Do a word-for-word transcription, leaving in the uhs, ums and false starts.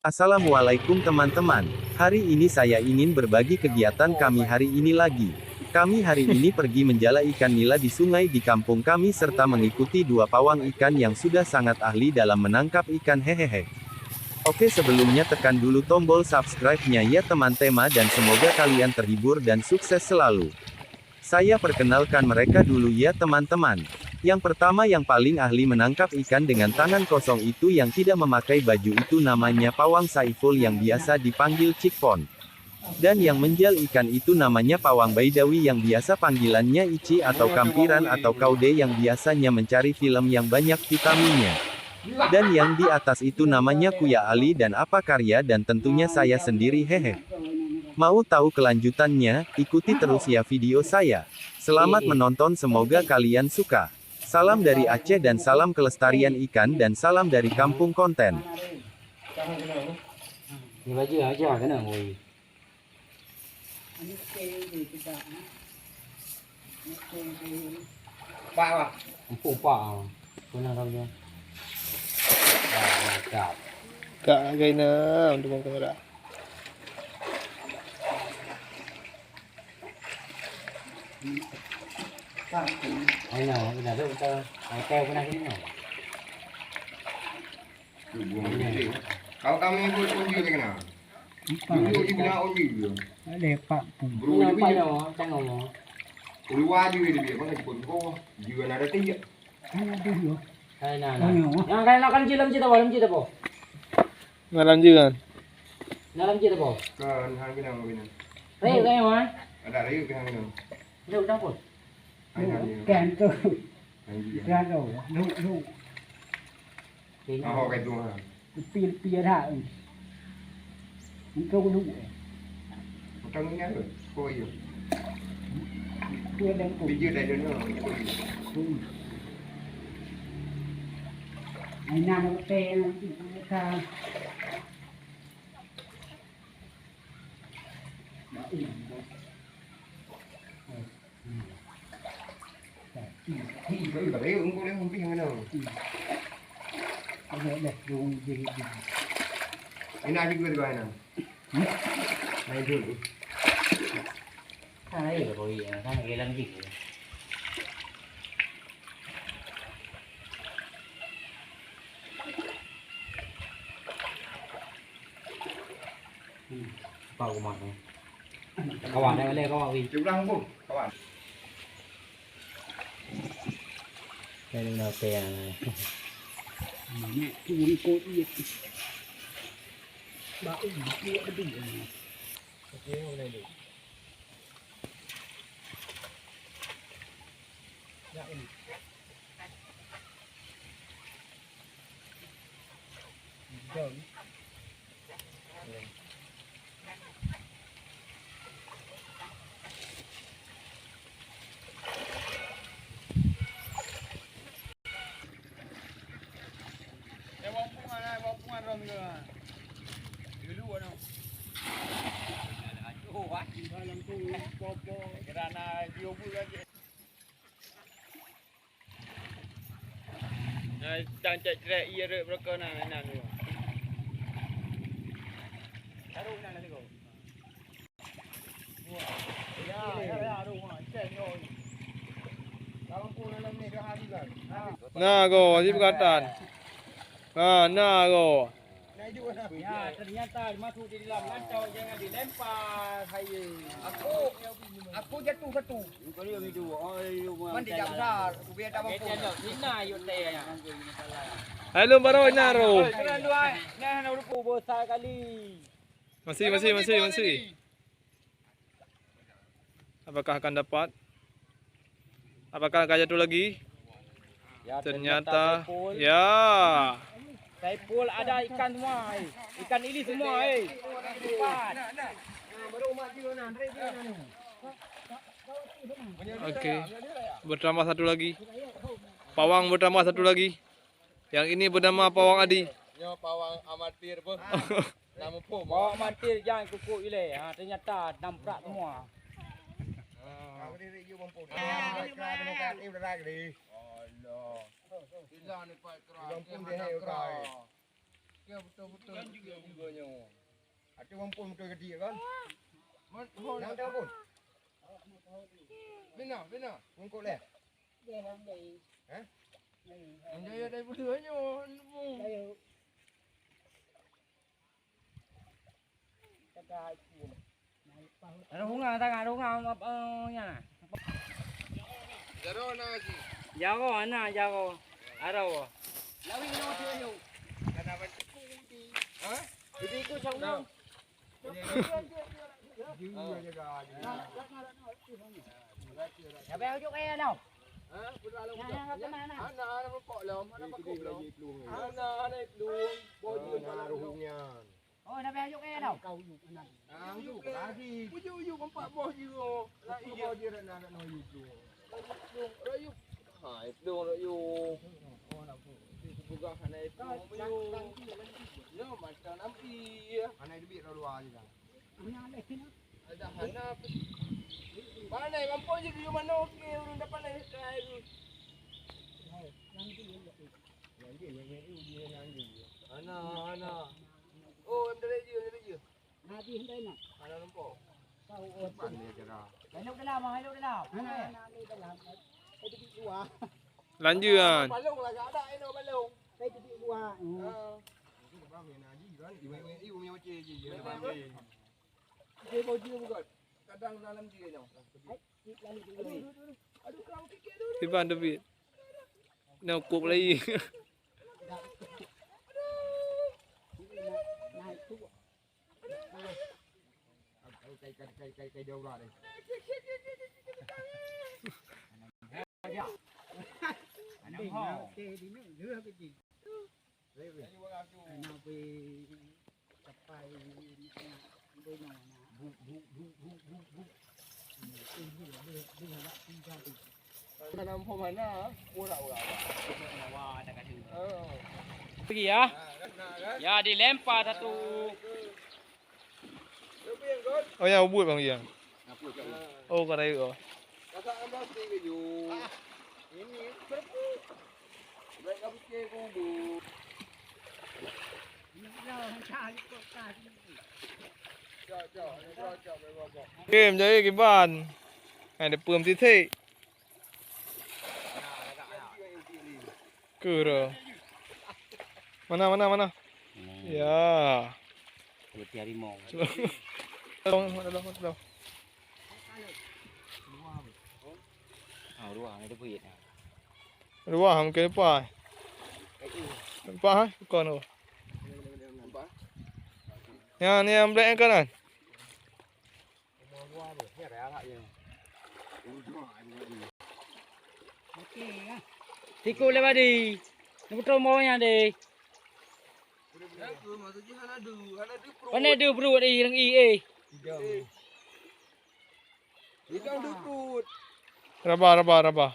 Assalamualaikum teman-teman. Hari ini saya ingin berbagi kegiatan kami hari ini lagi. Kami hari ini pergi menjala ikan nila di sungai di kampung kami serta mengikuti dua pawang ikan yang sudah sangat ahli dalam menangkap ikan, hehehe. Oke, sebelumnya tekan dulu tombol subscribe-nya ya teman tema, dan semoga kalian terhibur dan sukses selalu. Saya perkenalkan mereka dulu ya teman-teman. Yang pertama yang paling ahli menangkap ikan dengan tangan kosong itu yang tidak memakai baju itu namanya Pawang Saiful yang biasa dipanggil Cikpon. Dan yang menjal ikan itu namanya Pawang Baidawi yang biasa panggilannya Ici atau Kampiran atau Kaude yang biasanya mencari film yang banyak vitaminnya. Dan yang di atas itu namanya Kuya Ali dan Apa Karya dan tentunya saya sendiri, hehe. Mau tahu kelanjutannya? Ikuti terus ya video saya. Selamat menonton, semoga kalian suka. Salam dari Aceh dan salam kelestarian ikan dan salam dari Kampung Konten. Ni baju aja kena, woi. Pak, Pak. Empuk, Pak. Kena kau je. Ah, mantap. Kak Gaina untuk kamera. Aina, udah tu kita hotel pernah sini no. Kalau kami pun pun juga kena. Empat. Dulu juga nak uji juga. Ada empat pun. Bro, dia nampak punya. Nyawa, macam mana? Keluar juga dia, dia pun pun kau. Juga nak ada tiga. Kan ada dua. Hai, nah, nah. Oh, nyawa. Yang kayak nak kan jilam cita, malam cita, po. Malam juga. Malam cita, po. Kan, hang kenal, kenal. Rayu, kayak mana? Ada rayu, kenal, kenal. Udah, udah, po. Hai, hang, kenal. Kan tu. Hang, iya. Kan tu. Lu, lu. Kayaknya. Oh, kayak tu, ha. Lepi-lepi dah. Engkau dulu, eh. Utang ni apa? Kau iya. Tu ada engkau. Bijak dah dia, kau iya. Hmm. Ai na nak teh, nak teh. Nak, iya. Ini aja gue di mana? Main dulu. Kan aja dah bau iya, kan lagi dalam jig. Hmm, apa rumah tu? Kawan dah balik kawan, weh. Di belakang tu, kawan. Dari mana hotel? Mana tu rumput dia? Bau dia tu. Okey, boleh dulu. Ya, ini. Nah, tang cek trek iya rek bereka na, na tu. Taruh na, na tu. Ya, ya, ya, aduh, ha, cek yo. Kalau pun dalam ni dah habis kan. Ha. Na go, si pekatan. Ha, na go. Ya, ternyata masuk di dalam rantau, jangan dilempar saya. Aku, aku jatuh satu. Mandi tak besar, aku biar tak mampu. Sini yuk teh ya. Hai, lom baru ina ro. Terlalu ai, nah, nak rupu besar kali. Masih, masih, masih, masih. Apakah akan dapat? Apakah akan jatuh lagi? Ya, ternyata, ternyata Saiful. Ya. Saiful ada ikan semua, eh. Ikan ili semua, eh. Empat. Oke. Bertambah satu lagi. Pawang bertambah satu lagi. Yang ini bernama Pawang Adi. Nyoe pawang amatir pun. Nama pun. Pawang amatir jang kuku ilé. Ha, ternyata namprak semua. Ah. Allah. Gila ni Pak Kra. Gila pun dia hai Kra. Betul-betul juga nyoe. Ateueh mampun beutôi geuti kan? Man, ho, nak mampun? Bina, bina. Mungkok leh. Hah? Anjay ada berdua nyoe. Ada bunga tangan, ada bunga, eh, nya. Jaro na si. Jaro, na jaro. Ada apa? Lawi na dia yo. Kenapa? Hah? Jadi ikut sama. Siapa yang ujuk kaya tau? Hah? Putra lom. Hana, hana, hana pokok lom, hana pokok lom. Hana, hana lom. Bodoh. Oh, siapa yang ujuk kaya tau? Kau ujuk, hana. Ah, ujuk lagi. Ujuk, ujuk, empat boh je. Lah, iya. Boh je nak, nak, nak ujuk. Ujuk, ujuk. Ha, itu ujuk. Oh, nak ujuk. Itu juga hana itu. Ya, macam nabi. Hana itu biar dua je kan. Ada hana. Mana mampu je di mana, okey, urang dapat lah, eh, tu. Hana, hana. Oh, em, dari dia, dari dia. Hana nampak. Banyak dalam, banyak dalam. Hana, hana, hana dalam. Itu di luar. Lanjut kan. Balong lah, ada, ada balong. Itu di luar. Hmm. Ha. Ibu, ibu, ibu, ibu, ibu. Dia bau dia bukan? Kadang dalam dia nyoh. Hai, lalu dulu. Aduh, aduh, aduh. Aduh, kau kikir dulu. Iban David. Nak kop lagi. Naik tu. Kai, kai, kai, kai, kai daura deh. Anak ho. Pergi ya. Ya, dilempar satu. Oh ya, ubit bang ya. Oh, ka rayeuk oh. Oke, menjadi kiban. Hai, depeum titik. Keu dah. Mana, mana, mana? Hmm. Ya. Seperti harimau. Tolong, tolong, tolong. Ah, dua, ada duit. Dua, mungkin lupa. Lupa, ha? Bukan tu. Ya, ni yang black kan? Tiku le badi. Ni beutôi mo nyan deh. Pane deuh pruet deh, reng i eh. Raba, raba, raba.